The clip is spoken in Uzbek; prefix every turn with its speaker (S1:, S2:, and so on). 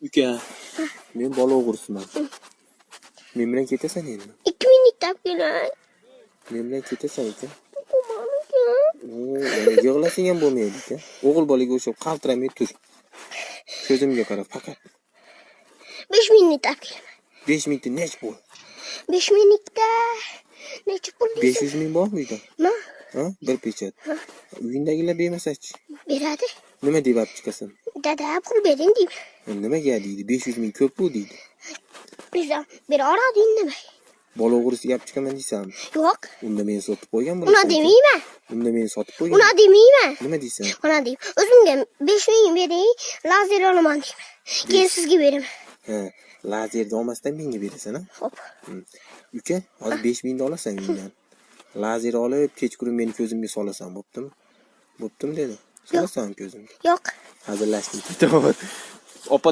S1: Uka, men bola o'g'risiman. Men bilan ketasan endi.
S2: 2 minutda olib kelay.
S1: Men bilan ketasan, uka.
S2: Qo'rqaman, uka.
S1: Yig'lasang ham bo'lmaydi, uka. O'g'il bolaga o'xshab qaltiramay tur. Ko'zimga qara faqat.
S2: 5 minutda olib kelaman.
S1: 5 minutda necha pul?
S2: 5 minutda necha pul deysan?
S1: 500 ming bormi uyda?
S2: Nima?
S1: Ha? Bir pechat. Uyingdagilar bermasachi?
S2: Beradi.
S1: Nima deb olib chiqasan?
S2: Dada, pul bering deyman.
S1: Nimaga deydi? 500 ming ko'p bu deydi.
S2: Desam, bera oladi indamay.
S1: Bola o'g'risiga olib chiqaman deysanmi?
S2: Yo'q.
S1: Unda meni sotib qo'ygan bo'lasan.
S2: Una demayman.
S1: Unda meni sotib qo'ygan.
S2: Una demayman.
S1: Nima deysan?
S2: Ona deyman. O'zimga 5 ming bering, lazer olaman deyman. Keyin sizga beraman.
S1: Ha, lazerni olmasdan menga berasan, ha?
S2: Xo'p.
S1: Uka, hozir 5 mingni olasan mendan. Lazer olib, kechqurun meni ko'zimga solasan, bo'ptimi? Bo'ptimi dedi. Solasan ko'zimga.
S2: Yo'q.
S1: Hazillashdim. Opa.